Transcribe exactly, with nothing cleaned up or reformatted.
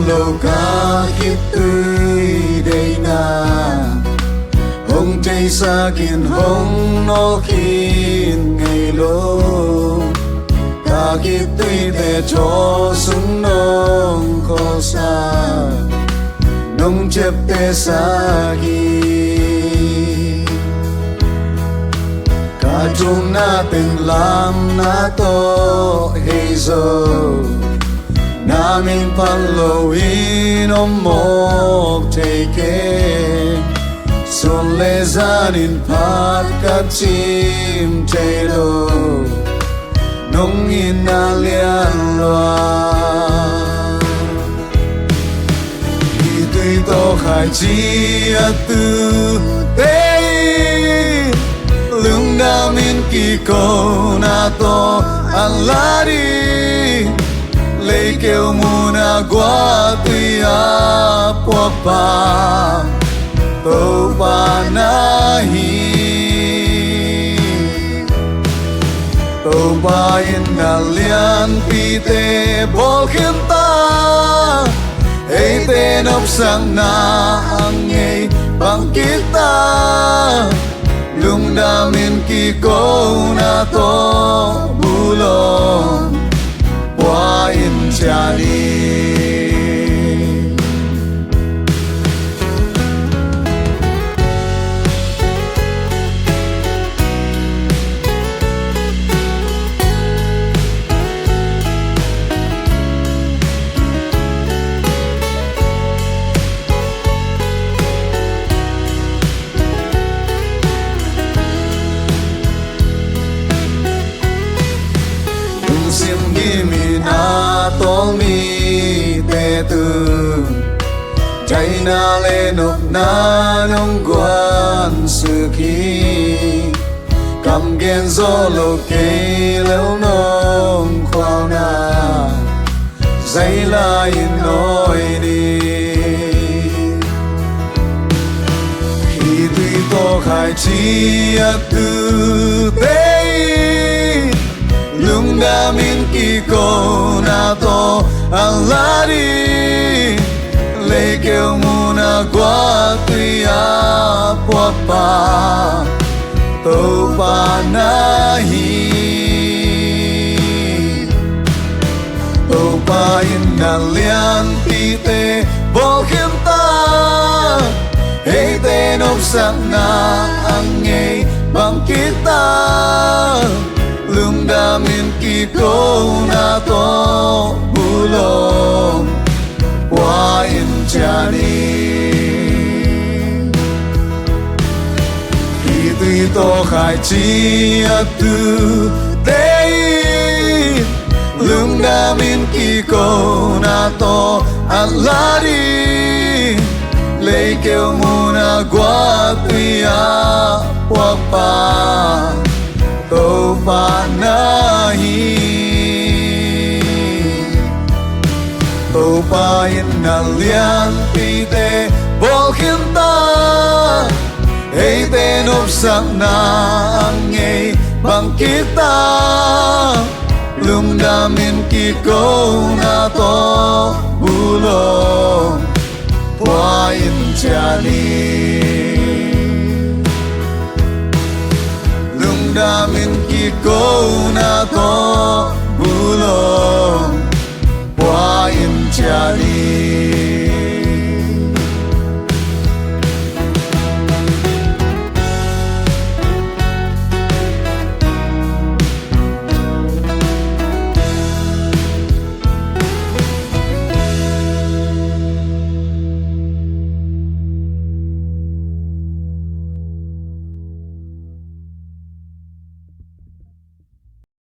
lo ka khitui deihna hong theisak in hong nawl khin ngei lo. Ka khitui te thaw sung nong khawlsak, nong ciaptehsak hi. Ka thumna teng lamna tawh hei zo, na min phat lo in om mawk thei kei. Sun le zan in phat ka cim thei lo, nong itna lian lua. Khitui tawh khaici a tu te, lungdam in kikona tawh a la ding, leikeu mun a guahtui a puakpa Topa na hi. Topa in na lianpite bawl khin ta, eite nopsakna a ngei bang kik ta. Lungdam in kikona tawh bulawng pua in cian hi. Lungsim gim in a tawl mite tung, thaina le nopna nong guan suk hi. Kam gen zawh lo kei lel nong khualna, zai lai in awi ni. Khitui tawh khaici a tu te, lungdam in kikona tawh a la ding, leikeu mun a guahtui a puakpa Topa na hi. Topa in na lianpite bawl khin ta, eite nopsakna a ngei bang kik ta. Lungdam in kikona tawh bulawng pua in cian hi. Khitui tawh khaici a tu te, lungdam in kikona tawh a la ding, leikeu mun a guahtui a puakpa Topa na hi. Topa in na lianpite bawl khin ta, eite nopsakna a ngei bang kik ta. Lungdam in kikona tawh bulawng pua in cian hi. Lungdam in kikona tawh bulawng pua in cian hi.